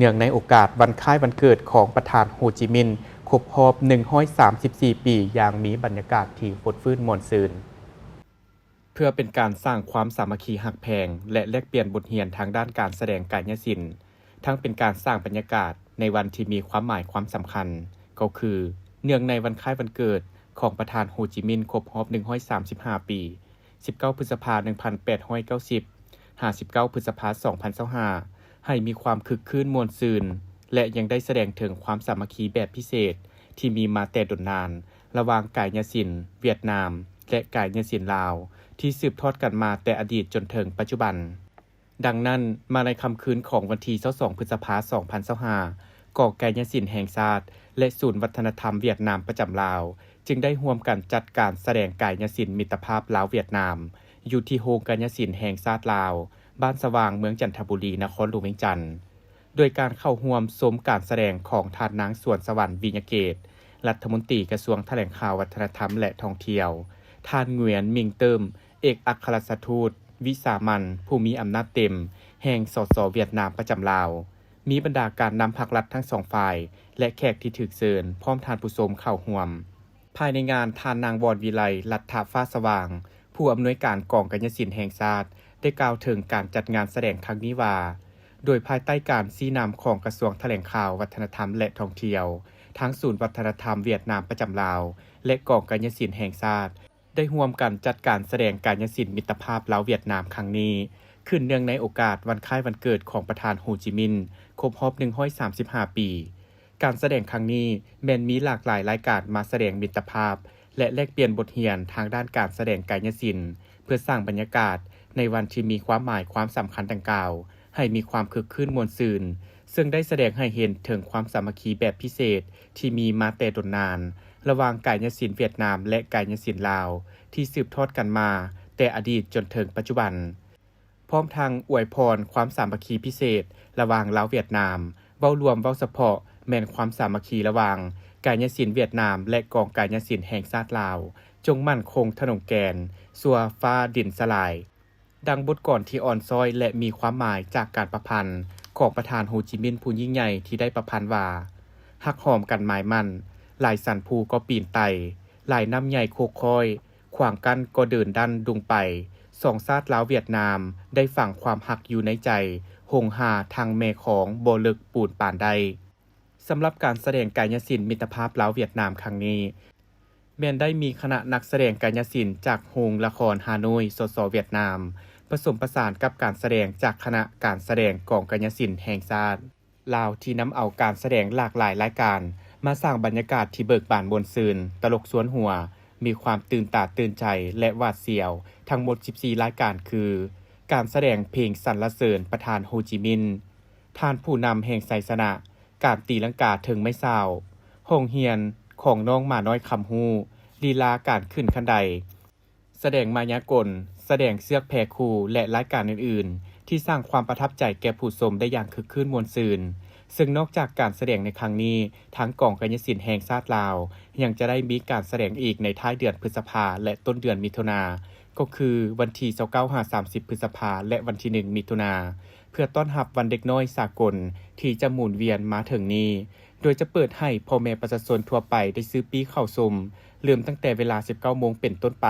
ເນື່ອງໃນໂອກາດວັນຄ້າຍວັນເກີດຂອງປະທານໂຮຈິມິນ ຄົບຮອບໜຶ່ງຮ້ອຍສາມສິບສີ່ປີ ຢ່າງມີບັນຍາກາດທີ່ຟົດຟື້ນມ່ວນຊື່ນ. ເພື່ອເປັນການສ້າງຄວາມສາມັກຄີຮັກແພງ ແລະ ແລກປ່ຽນບົດຮຽນທາງດ້ານການສະແດງກາຍຍະສິນ, ທັງເປັນການສ້າງບັນຍາກາດໃນວັນທີ່ມີຄວາມໝາຍຄວາມສຳຄັນ, ກໍຄື ເນື່ອງໃນວັນຄ້າຍວັນເກີດຂອງປະທານໂຮຈິມິນ ຄົບຮອບໜຶ່ງຮ້ອຍສາມສິບຫ້າປີ, ສິບເກົ້າ ພຶດສະພາ ໜຶ່ງພັນແປດຮ້ອຍເກົ້າສິບ ຫາ ສິບເກົ້າ ພຶດສະພາ ສອງພັນຊາວຫ້າ ໃຫ້ມີຄວາມຄຶກຄື້ນມ່ວນຊື່ນ ແລະ ຍັງໄດ້ສະແດງເຖິງຄວາມສາມັກຄີແບບພິເສດທີ່ມີມາແຕ່ດົນນານ ລະຫວ່າງກາຍຍະສິນຫວຽດນາມ ແລະ ກາຍຍະສິນລາວ ທີ່ສືບທອດກັນມາແຕ່ອະດີດຈົນເຖິງປັດຈຸບັນ. ດັ່ງນັ້ນ, ມາໃນຄ່ຳຄືນຂອງວັນທີຊາວສອງ ພຶດສະພາ ສອງພັນຊາວຫ້າ, ກອງກາຍຍະສິນແຫ່ງຊາດ ແລະ ສູນວັດທະນະທຳຫວຽດນາມປະຈຳລາວ ຈຶ່ງໄດ້ຮ່ວມກັນຈັດການສະແດງກາຍຍະສິນມິດຕະພາບລາວຫວຽດນາມ ຢູ່ທີ່ໂຮງກາຍຍະສິນແຫ່ງຊາດລາວ, ບ້ານສະຫວ່າງ, ເມືອງຈັນທະບູລີ, ນະຄອນຫຼວງວຽງຈັນ. ໂດຍການເຂົ້າຮ່ວມຊົມການສະແດງຂອງທ່ານນາງ ສວນສະຫວັນ ວິຍະເກດ ລັດຖະມົນຕີກະຊວງຖະແຫຼງຂ່າວ, ວັດທະນະທຳ ແລະ ທ່ອງທ່ຽວ, ທ່ານ ຫງວຽນ ມິງເຕີມ ເອກອັກຄະລັດຖະທູດວິສາມັນຜູ້ມີອຳນາດເຕັມແຫ່ງ ສສ ຫວຽດນາມປະຈຳລາວ, ມີບັນດາການນຳພັກລັດທັງສອງຝ່າຍ ແລະ ແຂກທີ່ຖືກເຊີນ, ພ້ອມທ່ານຜູ້ຊົມເຂົ້າຮ່ວມ. ພາຍໃນງານ, ທ່ານນາງ ວອນວິໄລ ລັດຖະຟ້າສະຫວ່າງ ຜູ້ອຳນວຍການກອງກາຍຍະສິນແຫ່ງຊາດ ໄດ້ກ່າວເຖິງການຈັດງານສະແດງຄັ້ງນີ້ວ່າ, ໂດຍພາຍໃຕ້ການຊີ້ນຳຂອງກະຊວງຖະແຫຼງຂ່າວ, ວັດທະນະທຳ ແລະ ທ່ອງທ່ຽວ, ທາງສູນວັດທະນະທຳຫວຽດນາມປະຈຳລາວ ແລະ ກອງກາຍຍະສິນແຫ່ງຊາດ ໄດ້ຮ່ວມກັນຈັດການສະແດງກາຍຍະສິນມິດຕະພາບລາວຫວຽດນາມຄັ້ງນີ້ ຂຶ້ນເນື່ອງໃນໂອກາດວັນຄ້າຍວັນເກີດຂອງປະທານໂຮຈິມິນ ຄົບຮອບໜຶ່ງຮ້ອຍສາມສິບຫ້າປີ. ການສະແດງຄັ້ງນີ້ແມ່ນມີຫຼາກຫຼາຍລາຍການມາສະແດງມິດຕະພາບ ແລະ ແລກປ່ຽນບົດຮຽນທາງດ້ານການສະແດງກາຍຍະສິນ ເພື່ອສ້າງບັນຍາກາດໃນວັນທີ່ມີຄວາມໝາຍຄວາມສຳຄັນດັ່ງກ່າວ ໃຫ້ມີຄວາມຄຶກຄື້ນມ່ວນຊື່ນ, ເຊິ່ງໄດ້ສະແດງໃຫ້ເຫັນເຖິງຄວາມສາມັກຄີແບບພິເສດທີ່ມີມາແຕ່ດົນນານ ລະຫວ່າງກາຍຍະສິນຫວຽດນາມ ແລະ ກາຍຍະສິນລາວ ທີ່ສືບທອດກັນມາແຕ່ອະດີດຈົນເຖິງປັດຈຸບັນ. ພ້ອມທັງອວຍພອນຄວາມສາມັກຄີພິເສດລະຫວ່າງລາວຫວຽດນາມ, ເວົ້າລວມເວົ້າສະເພາະແມ່ນຄວາມສາມັກຄີລະຫວ່າງກາຍຍະສິນຫວຽດນາມ ແລະ ກອງກາຍຍະສິນແຫ່ງຊາດລາວ ຈົ່ງໝັ້ນຄົງທະນົງແກ່ນ, ຊົ່ວຟ້າດິນສະຫຼາຍ. ດັ່ງບົດກອນທີ່ອ່ອນຊ້ອຍ ແລະ ມີຄວາມໝາຍຈາກການປະພັນຂອງປະທານໂຮຈິມິນຜູ້ຍິ່ງໃຫຍ່ທີ່ໄດ້ປະພັນວ່າ, ຮັກຫອມກັນໝາຍໝັ້ນ, ຫຼາຍສັນພູກໍປີນໄຕ່, ຫຼາຍນ້ຳໃຫຍ່ໂຄກຄ້ອຍ, ຂວາງກັ້ນກໍເດີນດັ້ນດຸ່ງໄປ, ສອງຊາດລາວຫວຽດນາມໄດ້ຝັງຄວາມຮັກຢູ່ໃນໃຈ, ຫົງຫາທັງແມ່ຂອງບໍ່ເລິກປູນປານໄດ້. ສຳລັບການສະແດງກາຍຍະສິນມິດຕະພາບລາວຫວຽດນາມຄັ້ງນີ້ ແມ່ນໄດ້ມີຄະນະນັກສະແດງກາຍຍະສິນຈາກໂຮງລະຄອນຮ່າໂນ້ຍ ສສ ຫວຽດນາມ ປະສົມປະສານກັບການສະແດງຈາກຄະນະການສະແດງກອງກາຍຍະສິນແຫ່ງຊາດລາວ ທີ່ນຳເອົາການສະແດງຫຼາກຫຼາຍລາຍການມາສ້າງບັນຍາກາດທີ່ເບີກບານມ່ວນຊື່ນ, ຕະຫຼົກຊວນຫົວ, ມີຄວາມຕື່ນຕາຕື່ນໃຈ ແລະ ຫວາດສຽວ ທັງໝົດສິບສີ່ລາຍການຄື ການສະແດງເພງສັນລະເສີນປະທານໂຮຈິມິນ, ທ່ານຜູ້ນຳແຫ່ງໄຊຊະນະ, ການຕີລັງກາເທິງໄມ້ຊາວ, ຫ້ອງຮຽນຂອງນ້ອງໝານ້ອຍຄຳຮູ້, ລີລາການຂຶ້ນຄັນໄດ, ສະແດງມາຍາກົນ, ສະແດງເຊືອກແພຄູ່ ແລະ ລາຍການອື່ນໆ ທີ່ສ້າງຄວາມປະທັບໃຈແກ່ຜູ້ຊົມໄດ້ຢ່າງຄຶກຄື້ນມ່ວນຊື່ນ. ເຊິ່ງນອກຈາກການສະແດງໃນຄັ້ງນີ້, ທາງກອງກາຍຍະສິນແຫ່ງຊາດລາວ ຍັງຈະໄດ້ມີການສະແດງອີກໃນທ້າຍເດືອນພຶດສະພາ ແລະ ຕົ້ນເດືອນມິຖຸນາ, ກໍຄືວັນທີຊາວເກົ້າ ຫາ ສາມສິບ ພຶດສະພາ ແລະ ວັນທີໜຶ່ງ ມິຖຸນາ, ເພື່ອຕ້ອນຮັບວັນເດັກນ້ອຍສາກົນທີ່ຈະໝູນວຽນມາເຖິງນີ້, ໂດຍຈະເປີດໃຫ້ພໍ່ແມ່ປະຊາຊົນທົ່ວໄປໄດ້ຊື້ປີ້ເຂົ້າຊົມ ເລີ່ມຕັ້ງແຕ່ເວລາສິບເກົ້າໂມງເປັນຕົ້ນໄປ.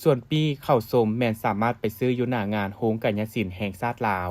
ສ່ວນປີ້ເຂົ້າຊົມແມ່ນສາມາດໄປຊື້ຢູ່ໜ້າງານໂຮງກາຍຍະສິນແຫ່ງຊາດລາວ.